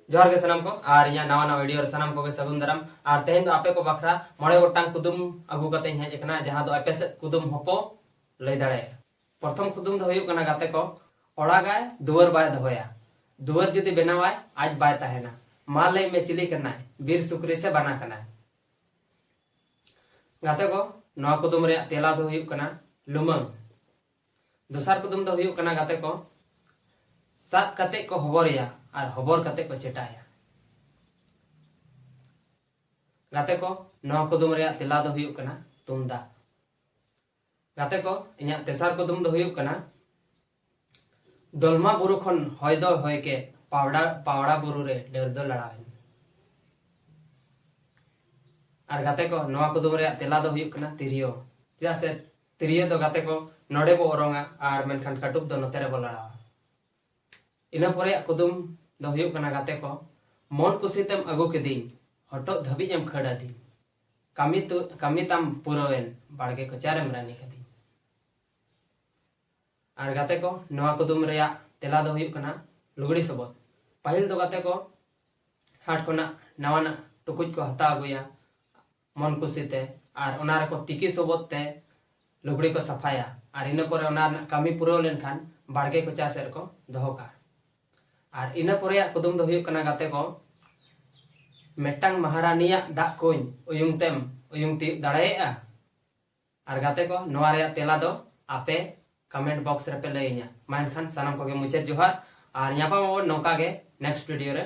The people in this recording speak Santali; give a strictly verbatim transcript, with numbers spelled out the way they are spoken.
ᱡᱚᱦᱟᱨ ᱜᱮ ᱥᱟᱱᱟᱢ ᱠᱚ, ᱟᱨ ᱤᱧᱟᱹᱜ ᱱᱟᱣᱟ ᱱᱟᱣᱟ ᱵᱷᱤᱰᱤᱭᱳ ᱨᱮ ᱥᱟᱱᱟᱢ ᱠᱚᱜᱮ ᱥᱟᱹᱜᱩᱱ ᱫᱟᱨᱟᱢ᱾ ᱟᱨ ᱛᱮᱦᱮᱧ ᱫᱚ ᱟᱯᱮ ᱠᱚ ᱵᱟᱠᱷᱨᱟ ᱢᱚᱬᱮ ᱜᱚᱴᱟᱝ ᱠᱩᱫᱩᱢ ᱟᱹᱜᱩ ᱠᱟᱛᱮ ᱤᱧ ᱦᱮᱡ ᱟᱠᱟᱱᱟ, ᱡᱟᱦᱟᱸ ᱫᱚ ᱟᱯᱮ ᱥᱮᱫ ᱠᱩᱫᱩᱢ ᱦᱚᱸᱯᱚ ᱞᱟᱹᱭ ᱫᱟᱲᱮᱭᱟᱜᱼᱟ᱾ ᱯᱨᱚᱛᱷᱚᱢ ᱠᱩᱫᱩᱢ ᱫᱚ ᱦᱩᱭᱩᱜ ᱠᱟᱱᱟ ᱜᱟᱛᱮ ᱠᱚ, ᱚᱲᱟᱜᱟᱭ ᱫᱩᱣᱟᱹᱨ ᱵᱟᱭ ᱫᱚᱦᱚᱭᱟ, ᱫᱩᱣᱟᱹᱨ ᱡᱩᱫᱤ ᱵᱮᱱᱟᱣᱟᱭ ᱟᱡ ᱵᱟᱭ ᱛᱟᱦᱮᱱᱟ, ᱢᱟ ᱞᱟᱹᱭ ᱢᱮ ᱪᱤᱞᱤ ᱠᱟᱱᱟᱭ, ᱵᱤᱨ ᱥᱩᱠᱨᱤ ᱥᱮ ᱵᱟᱱᱟ ᱠᱟᱱᱟᱭ? ᱜᱟᱛᱮ ᱠᱚ, ᱱᱚᱣᱟ ᱠᱩᱫᱩᱢ ᱨᱮᱭᱟᱜ ᱛᱮᱞᱟ ᱫᱚ ᱦᱩᱭᱩᱜ ᱠᱟᱱᱟ ᱞᱩᱢᱟᱹᱝ᱾ ᱫᱚᱥᱟᱨ ᱠᱩᱫᱩᱢ ᱫᱚ ᱦᱩᱭᱩᱜ ᱠᱟᱱᱟ ᱜᱟᱛᱮ ᱠᱚ, ᱥᱟᱵ ᱠᱟᱛᱮ ᱠᱚ ᱦᱚᱵᱚᱨᱮᱭᱟ ᱟᱨ ᱦᱚᱵᱚᱨ ᱠᱟᱛᱮ ᱠᱚ ᱪᱮᱴᱟᱭᱟ᱾ ᱜᱟᱛᱮ ᱠᱚ, ᱱᱚᱣᱟ ᱠᱩᱫᱩᱢ ᱨᱮᱭᱟᱜ ᱛᱮᱞᱟ ᱫᱚ ᱦᱩᱭᱩᱜ ᱠᱟᱱᱟ ᱛᱩᱢᱫᱟᱜ᱾ ᱜᱟᱛᱮ ᱠᱚ, ᱤᱧᱟᱹᱜ ᱛᱮᱥᱟᱨ ᱠᱩᱫᱩᱢ ᱫᱚ ᱦᱩᱭᱩᱜ ᱠᱟᱱᱟ, ᱫᱚᱞᱢᱟ ᱵᱩᱨᱩ ᱠᱷᱚᱱ ᱦᱚᱭ ᱫᱚ ᱦᱚᱭ ᱠᱮᱫ, ᱯᱟᱣᱲᱟ ᱯᱟᱣᱲᱟ ᱵᱩᱨᱩ ᱨᱮ ᱰᱟᱹᱨ ᱫᱚ ᱞᱟᱲᱟᱣ ᱮᱱ᱾ ᱟᱨ ᱜᱟᱛᱮ ᱠᱚ, ᱱᱚᱣᱟ ᱠᱩᱫᱩᱢ ᱨᱮᱭᱟᱜ ᱛᱮᱞᱟ ᱫᱚ ᱦᱩᱭᱩᱜ ᱠᱟᱱᱟ ᱛᱤᱨᱭᱳ᱾ ᱪᱮᱫᱟᱜ ᱥᱮ ᱛᱤᱨᱭᱳ ᱫᱚ ᱜᱟᱛᱮ ᱠᱚ ᱱᱚᱰᱮ ᱵᱚ ᱚᱨᱚᱝᱟ ᱟᱨ ᱢᱮᱱᱠᱷᱟᱱ ᱠᱟᱹᱴᱩᱵ ᱫᱚ ᱱᱚᱛᱮ ᱨᱮᱵᱚ ᱞᱟᱲᱟᱣᱟ᱾ ᱤᱱᱟᱹ ᱯᱚᱨᱮᱭᱟᱜ ᱠᱩᱫᱩᱢ ᱫᱚ ᱦᱩᱭᱩᱜ ᱠᱟᱱᱟ ᱜᱟᱛᱮ ᱠᱚ, ᱢᱚᱱ ᱠᱩᱥᱤ ᱛᱮᱢ ᱟᱹᱜᱩ ᱠᱤᱫᱤᱧ, ᱦᱚᱴᱚᱜ ᱫᱷᱟᱹᱵᱤᱡ ᱮᱢ ᱠᱷᱟᱹᱲ ᱟᱹᱫᱤᱧ, ᱠᱟᱹᱢᱤ ᱛᱩ- ᱠᱟᱹᱢᱤ ᱛᱟᱢ ᱯᱩᱨᱟᱹᱣᱮᱱ, ᱵᱟᱲᱜᱮ ᱠᱚᱪᱟᱨᱮᱢ ᱨᱟᱹᱱᱤ ᱠᱟᱹᱫᱤᱧ᱾ ᱟᱨ ᱜᱟᱛᱮ ᱠᱚ, ᱱᱚᱣᱟ ᱠᱩᱫᱩᱢ ᱨᱮᱭᱟᱜ ᱛᱮᱞᱟ ᱫᱚ ᱦᱩᱭᱩᱜ ᱠᱟᱱᱟ ᱞᱩᱜᱽᱲᱤ ᱥᱚᱵᱚᱫ᱾ ᱯᱟᱹᱦᱤᱞ ᱫᱚ ᱜᱟᱛᱮ ᱠᱚ ᱦᱟᱴ ᱠᱷᱚᱱᱟᱜ ᱱᱟᱣᱟᱱᱟᱜ ᱴᱩᱠᱩᱡ ᱠᱚ ᱦᱟᱛᱟᱣ ᱟᱹᱜᱩᱭᱟ ᱢᱚᱱ ᱠᱩᱥᱤ ᱛᱮ, ᱟᱨ ᱚᱱᱟ ᱨᱮᱠᱚ ᱛᱤᱠᱤ ᱥᱚᱵᱚᱫ ᱛᱮ ᱞᱩᱜᱽᱲᱤ ᱠᱚ ᱥᱟᱯᱷᱟᱭᱟ, ᱟᱨ ᱤᱱᱟᱹ ᱯᱚᱨᱮ ᱚᱱᱟ ᱨᱮᱱᱟᱜ ᱠᱟᱹᱢᱤ ᱯᱩᱨᱟᱹᱣ ᱞᱮᱱᱠᱷᱟᱱ ᱵᱟᱲᱜᱮ ᱠᱚᱪᱟ ᱥᱮᱫ ᱨᱮᱠᱚ ᱫᱚᱦᱚ ᱠᱟᱜᱼᱟ᱾ ᱟᱨ ᱤᱱᱟᱹ ᱯᱚᱨᱮᱭᱟᱜ ᱠᱩᱫᱩᱢ ᱫᱚ ᱦᱩᱭᱩᱜ ᱠᱟᱱᱟ ᱜᱟᱛᱮ ᱠᱚ, ᱢᱤᱫᱴᱟᱝ ᱢᱟᱦᱟᱨᱟᱱᱤᱭᱟᱜ ᱫᱟᱜ ᱠᱩᱧ ᱩᱭᱩᱝ ᱛᱮᱢ ᱩᱭᱩᱝ ᱛᱤᱭᱳᱜ ᱫᱟᱲᱮᱭᱟᱜᱼᱟ? ᱟᱨ ᱜᱟᱛᱮ ᱠᱚ, ᱱᱚᱣᱟ ᱨᱮᱭᱟᱜ ᱛᱮᱞᱟ ᱫᱚ ᱟᱯᱮ ᱠᱚᱢᱮᱱᱴ ᱵᱚᱠᱥ ᱨᱮᱯᱮ ᱞᱟᱹᱭᱟᱹᱧᱟ᱾ ᱢᱟ ᱮᱱᱠᱷᱟᱱ ᱥᱟᱱᱟᱢ ᱠᱚᱜᱮ ᱢᱩᱪᱟᱹᱫ ᱡᱚᱦᱟᱨ, ᱟᱨ ᱧᱟᱯᱟᱢ ᱟᱵᱚᱱ ᱱᱚᱝᱠᱟ ᱜᱮ ᱱᱮᱠᱥᱴ ᱵᱷᱤᱰᱤᱭᱳ ᱨᱮ᱾